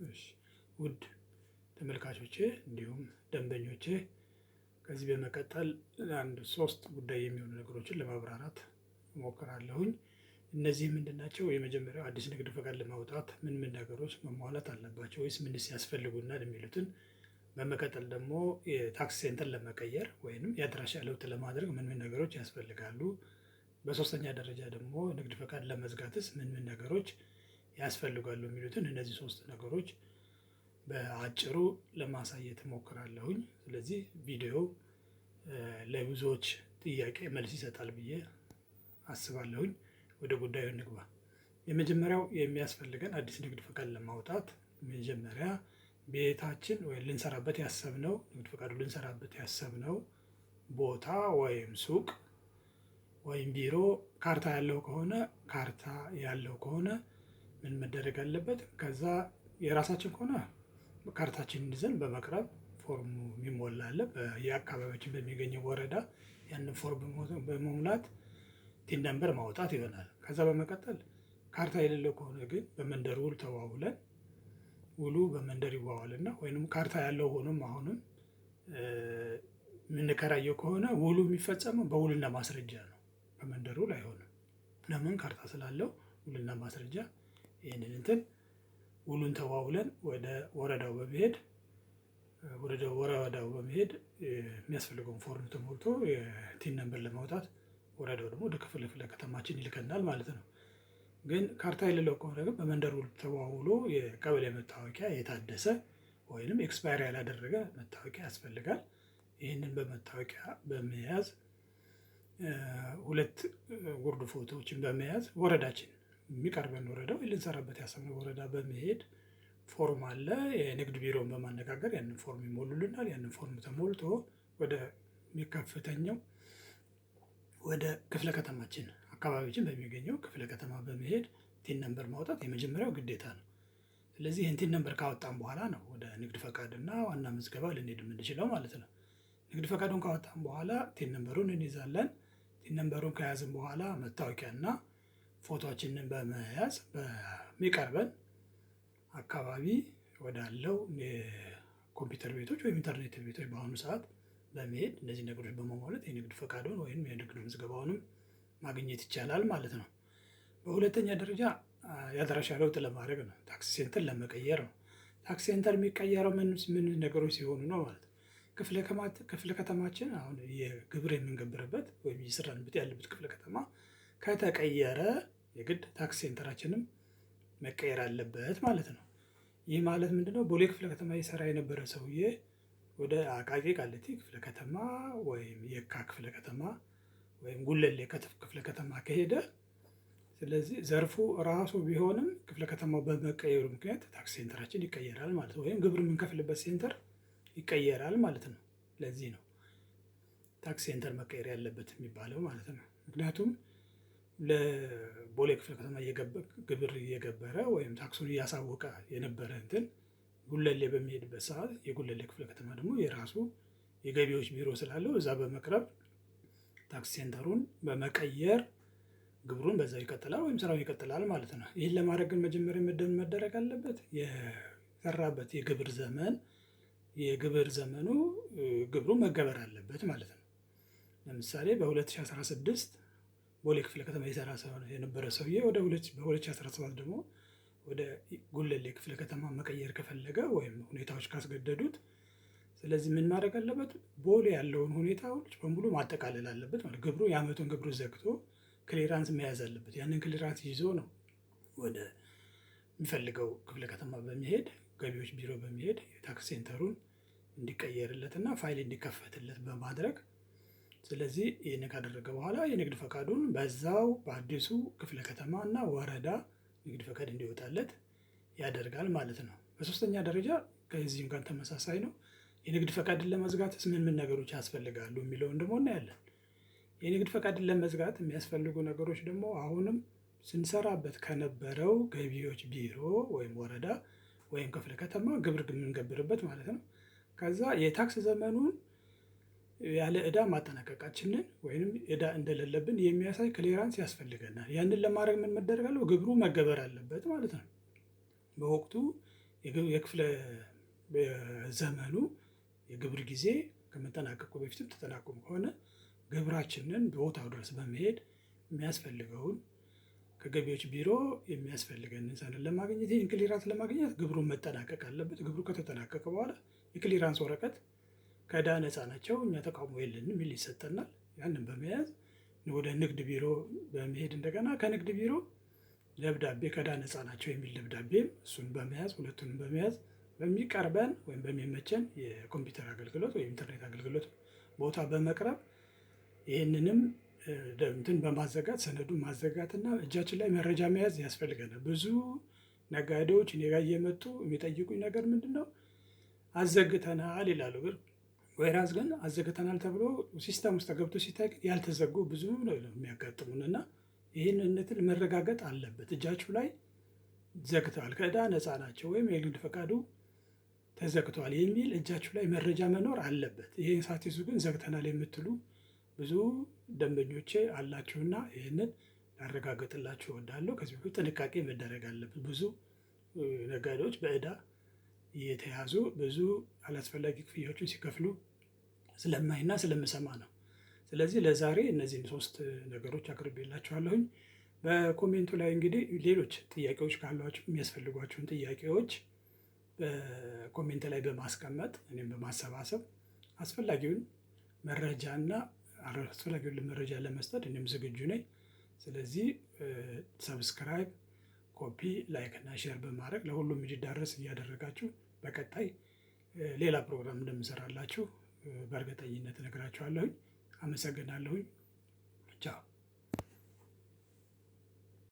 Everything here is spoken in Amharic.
እሺ ውድ ተመልካቾቼ እንዲሁም ደንበኞቼ፣ ከዚህ በመቀጠል አንድ ሶስት ጉዳይ የሚሆኑ ነገሮችን ለማብራራት እሞክራለሁኝ። እነዚህ ምንድን ናቸው? የመጀመሪያው አዲስ ንግድ ፈቃድ ለማውጣት ምን ምን ነገሮች መሟላት አለባቸው ወይስ ምንስ ያስፈልጉናል የሚሉትን፣ በመቀጠል ደግሞ የ tax center ለመቀየር ወይንም የአድራሻ ለውጥ ለማድረግ ምን ምን ነገሮች ያስፈልጋሉ፣ በሶስተኛ ደረጃ ደግሞ ንግድ ፈቃድ ለመዝጋትስ ምን ምን ነገሮች ያስፈልጋሉ የሚሉትን እነዚህ ሶስት ነገሮች በአጭሩ ለማሳየት እሞክራለሁኝ። ስለዚህ ቪዲዮው ለብዙዎች ጥያቄ መልስ ይሰጣል ብዬ አስባለሁኝ። ወደ ጉዳዩ እንግባ። የመጀመሪያው የሚያስፈልገን አዲስ ንግድ ፈቃድ ለማውጣት መጀመሪያ ቤታችን ወይ ልንሰራበት ያሰብነው፣ ንግድ ፈቃዱ ልንሰራበት ያሰብነው ቦታ ወይም ሱቅ ወይም ቢሮ ካርታ ያለው ከሆነ ምን መደረግ አለበት? ከዛ የራሳችን ከሆነ ካርታችንን ይዘን በመቅረብ ፎርሙ የሚሞላ አለ። የአካባቢያችን በሚገኘው ወረዳ ያንን ፎርም በመሙላት TIN number ማውጣት ይሆናል። ከዛ በመቀጠል ካርታ የሌለው ከሆነ ግን በመንደር ውል ተዋውለን፣ ውሉ በመንደር ይዋዋልና ወይንም ካርታ ያለው ሆኖም አሁንም የምንከራየው ከሆነ ውሉ የሚፈጸመው በውልና ማስረጃ ነው። በመንደር ውል አይሆንም። ለምን? ካርታ ስላለው ውልና ማስረጃ ይህንን እንትን ውሉን ተዋውለን ወደ ወረዳው በመሄድ የሚያስፈልገውን ፎርም ተሞልቶ የ TIN number ለማውጣት ወረዳው ደግሞ ወደ ክፍለ ከተማችን ይልከናል ማለት ነው። ግን ካርታ የሌለው ከሆነ ግን በመንደር ውል ተዋውሎ የቀበሌ መታወቂያ የታደሰ ወይንም expire ያላደረገ መታወቂያ ያስፈልጋል። ይህንን በመታወቂያ በመያዝ፣ ሁለት ጉርድ ፎቶዎችን በመያዝ ወረዳችን የሚቀርበን ወረዳ ወይ ልንሰራበት ያሰብነው ወረዳ በመሄድ ፎርም አለ። የንግድ ቢሮውን በማነጋገር ያንን ፎርም ይሞሉልናል። ያንን ፎርም ተሞልቶ ወደ የሚከፍተኛው ወደ ክፍለ ከተማችን፣ አካባቢያችን በሚገኘው ክፍለ ከተማ በመሄድ TIN number ማውጣት የመጀመሪያው ግዴታ ነው። ስለዚህ ይህን TIN number ካወጣን በኋላ ነው ወደ ንግድ ፈቃድ እና ዋና ምዝገባ ልንሄድ የምንችለው ማለት ነው። ንግድ ፈቃዱን ካወጣን በኋላ TIN number ኡን እንይዛለን። TIN number ኡን ከያዝን በኋላ መታወቂያና ፎቶችንን በመያዝ በሚቀርበን አካባቢ ወዳለው የኮምፒውተር ቤቶች ወይም ኢንተርኔት ቤቶች በአሁኑ ሰዓት በመሄድ እነዚህ ነገሮች በማሟላት የንግድ ፈቃዱን ወይም የንግድ ምዝገባውንም ማግኘት ይቻላል ማለት ነው። በሁለተኛ ደረጃ የአድራሻ ለውጥ ለማድረግ ነው። Tax center ለመቀየር ነው። Tax center የሚቀየረው ምን ምን ነገሮች ሲሆኑ ነው ማለት ነው። ክፍለ ከተማችን፣ አሁን የግብር የምንገብርበት ወይም እየሰራንበት ያለበት ክፍለ ከተማ ከተቀየረ የግድ tax center ኣችንም መቀየር አለበት ማለት ነው። ይህ ማለት ምንድነው? ቦሌ ክፍለ ከተማ ይሰራ የነበረ ሰውዬ ወደ አቃቂ ቃሊቲ ክፍለ ከተማ ወይም የካ ክፍለ ከተማ ወይም ጉለሌ ክፍለ ከተማ ከሄደ፣ ስለዚህ ዘርፉ ራሱ ቢሆንም ክፍለ ከተማው በመቀየሩ ምክንያት tax center ኣችን ይቀየራል ማለት ነው። ወይም ግብር የምንከፍልበት center ይቀየራል ማለት ነው። ለዚህ ነው tax center መቀየር ያለበት የሚባለው ማለት ነው። ምክንያቱም ለቦሌ ክፍለ ከተማ ግብር እየገበረ ወይም ታክሱን እያሳወቀ የነበረ እንትን ጉለሌ በሚሄድበት ሰዓት የጉለሌ ክፍለ ከተማ ደግሞ የራሱ የገቢዎች ቢሮ ስላለው እዛ በመቅረብ tax center ኡን በመቀየር ግብሩን በዛው ይቀጥላል ወይም ስራውን ይቀጥላል ማለት ነው። ይህን ለማድረግ ግን መጀመሪያ መደረግ አለበት፣ የሰራበት የግብር ዘመኑ ግብሩ መገበር አለበት ማለት ነው። ለምሳሌ በ2016 ቦሌ ክፍለ ከተማ የሰራ የነበረ ሰውዬ ወደ በ2017 ደግሞ ወደ ጉለሌ ክፍለ ከተማ መቀየር ከፈለገ ወይም ሁኔታዎች ካስገደዱት፣ ስለዚህ ምን ማድረግ አለበት? ቦሌ ያለውን ሁኔታዎች በሙሉ ማጠቃለል አለበት ማለት ግብሩ የአመቱን ግብሩ ዘግቶ clearance መያዝ አለበት። ያንን clearance ይዞ ነው ወደ የሚፈልገው ክፍለ ከተማ በመሄድ፣ ገቢዎች ቢሮ በመሄድ የ tax center ኡን እንዲቀየርለት እና ፋይል እንዲከፈትለት በማድረግ፣ ስለዚህ ይህንን ካደረገ በኋላ የንግድ ፈቃዱን በዛው በአዲሱ ክፍለ ከተማ እና ወረዳ ንግድ ፈቃድ እንዲወጣለት ያደርጋል ማለት ነው። በሶስተኛ ደረጃ ከዚህም ጋር ተመሳሳይ ነው። የንግድ ፈቃድን ለመዝጋትስ ምን ምን ነገሮች ያስፈልጋሉ የሚለውን ደግሞ እናያለን። የንግድ ፈቃድን ለመዝጋት የሚያስፈልጉ ነገሮች ደግሞ አሁንም ስንሰራበት ከነበረው ገቢዎች ቢሮ ወይም ወረዳ ወይም ክፍለ ከተማ ግብር የምንገብርበት ማለት ነው። ከዛ የታክስ ዘመኑን ያለ እዳ ማጠናቀቃችንን ወይም እዳ እንደሌለብን የሚያሳይ clearance ያስፈልገናል። ያንን ለማድረግ ምን መደረግ አለበት? ግብሩ መገበር አለበት ማለት ነው። በወቅቱ የክፍለ ዘመኑ የግብር ጊዜ ከመጠናቀቁ በፊትም ተጠናቆም ከሆነ ግብራችንን ቦታው ድረስ በመሄድ የሚያስፈልገውን ከገቢዎች ቢሮ የሚያስፈልገንን ሰነድ ለማግኘት፣ ይህን clearance ለማግኘት ግብሩን መጠናቀቅ አለበት። ግብሩ ከተጠናቀቀ በኋላ የ clearance ወረቀት ከዕዳ ነፃ ናቸው፣ እኛ ተቃውሞ የለንም የሚል ይሰጠናል። ያንን በመያዝ ወደ ንግድ ቢሮ በመሄድ እንደገና ከንግድ ቢሮ ደብዳቤ ከዕዳ ነፃ ናቸው የሚል ደብዳቤም እሱን በመያዝ፣ ሁለቱንም በመያዝ በሚቀርበን ወይም በሚመቸን የኮምፒውተር አገልግሎት ወይም ኢንተርኔት አገልግሎት ቦታ በመቅረብ ይህንንም እንትን በማዘጋት ሰነዱን ማዘጋትና እጃችን ላይ መረጃ መያዝ ያስፈልገናል። ብዙ ነጋዴዎች እኔ ጋር እየመጡ የሚጠይቁኝ ነገር ምንድን ነው? አዘግተናል ይላሉ። ግን whereas ግን አዘግተናል ተብሎ system ውስጥ ተገብቶ ሲታይ ያልተዘጉ ብዙ ነው የሚያጋጥሙን እና ይህን እንትን መረጋገጥ አለበት። እጃችሁ ላይ ዘግተዋል፣ ከዕዳ ነፃ ናቸው ወይም የንግድ ፈቃዱ ተዘግተዋል የሚል እጃችሁ ላይ መረጃ መኖር አለበት። ይህን ሳትይዙ ግን ዘግተናል የምትሉ ብዙ ደንበኞቼ አላችሁና ይህንን ላረጋግጥላችሁ እወዳለሁ። ከዚህ በፊት ጥንቃቄ መደረግ አለበት። ብዙ ነጋዴዎች በዕዳ እየተያዙ ብዙ አላስፈላጊ ክፍያዎችን ሲከፍሉ ስለማይና ስለምሰማ ነው። ስለዚህ ለዛሬ እነዚህን ሶስት ነገሮች አቅርቤላችኋለሁኝ። በ comment ኡ ላይ እንግዲህ ሌሎች ጥያቄዎች ካሏችሁ የሚያስፈልጓችሁን ጥያቄዎች በ comment ላይ በማስቀመጥ እኔም በማሰባሰብ አስፈላጊውን መረጃና አስፈላጊውን መረጃ ለመስጠት እኔም ዝግጁ ነኝ። ስለዚህ subscribe፣ copy፣ like እና share በማድረግ ለሁሉም እንዲዳረስ እያደረጋችሁ በቀጣይ ሌላ ፕሮግራም እንደምሰራላችሁ በእርግጠኝነት እነግራችኋለሁኝ። አመሰግናለሁኝ።